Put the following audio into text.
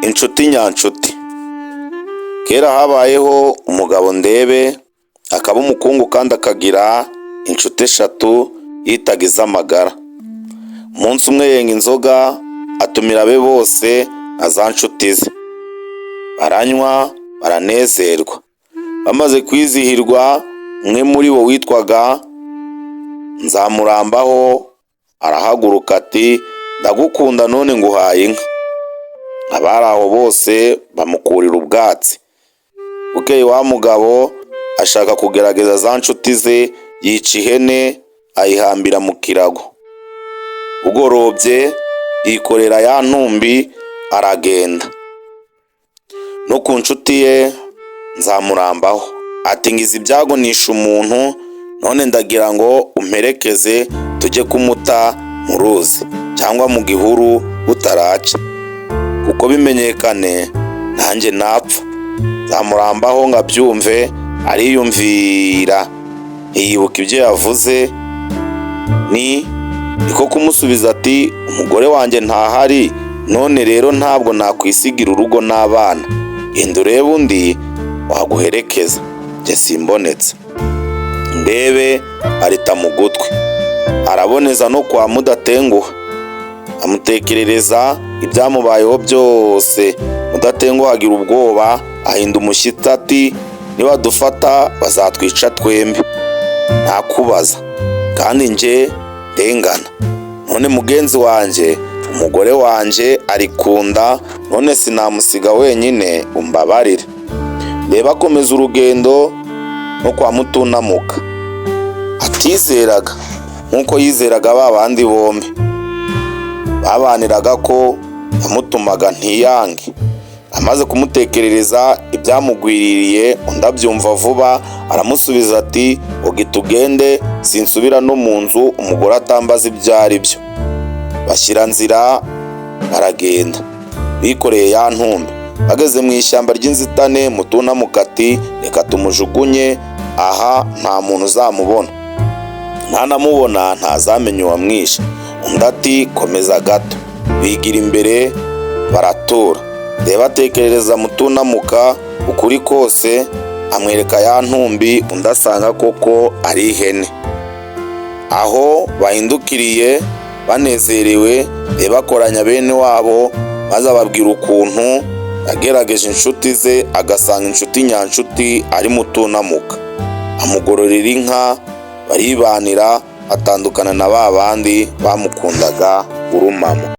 Inshuti nyanshuti. Kera habayeho umugabo Ndebe, akaba umukungu kandi akagira inshuti eshatu yitaga iz'amagara. Umunsi umwe yenga inzoga, atumira abe bose na za nshuti ze. Baranywa baranezerwa. Bamaze kwizihirwa, umwe muri bo witwaga Nzamurambaho arahaguruka ati: "Ndagukunda, none nguhaye inka." Abari aho bose bamukurira ubwatsi. Bukeye wa mugabo ashaka kugerageza za nshuti ze, yica ihene ayihambira mu kirago. Bugorobye yikorera ya ntumbi aragenda. No ku nshuti ye Nzamurambaho ati: "Ngize ibyago nishe umuntu, none ndagira ngo umperekeze tujye kumuta mu ruzi cyangwa mu gihuru butaraca, kuko bimenyekane nanjye napfa." Nzamurambaho ngo abyumve ariyumvira, ntiyibuka ibyo yavuze, ni niko kumusubiza ati: "Umugore wanjye ntahari, none rero ntabwo nakwisigira urugo n'abana. Genda urebe undi waguherekeza, njye simbonetse." Ndebe arita mu gutwi, araboneza no kwa Mudatenguha, amutekerereza ibyamubayeho byose. Mudatenguha agira ubwoba, ahinda umushyitsi ati: "Nibadufata bazatwica twembi, ntakubaza kandi njye ndengana. None mugenzi wanjye, umugore wanjye ari ku nda, none sinamusiga wenyine, umbabarire." Ndebe akomeza urugendo no kwa Mutunamuka atizeraga nk'uko yizeraga ba bandi bombi babaniraga ko yamutumaga ntiyange. Amaze kumutekerereza ibyamugwiririye, undi abyumva vuba, aramusubiza ati: "Ogi tugende, sinsubira no mu nzu umugore atambaza ibyo ari byo." Bashyira nzira baragenda bikoreye ya ntumbi. Bageze mu ishyamba ry'inzitane, Mutunamuka ati: "Reka tumujugunye aha, nta muntu uzamubona, ntanamubona ntazamenya uwamwishe." Undi ati: "Komeza gato." Bigira imbere baratura. Ndebe atekerereza Mutunamuka ukuri kose, amwereka ya ntumbi, undi asanga koko ari ihene. Aho bahindukiriye banezerewe, Ndebe akoranya bene wabo maze ababwira ukuntu yagerageje inshuti ze, agasanga inshuti nyanshuti ari Mutunamuka. Amugororera inka, baribanira, atandukana na ba bandi bamukundaga urumamo.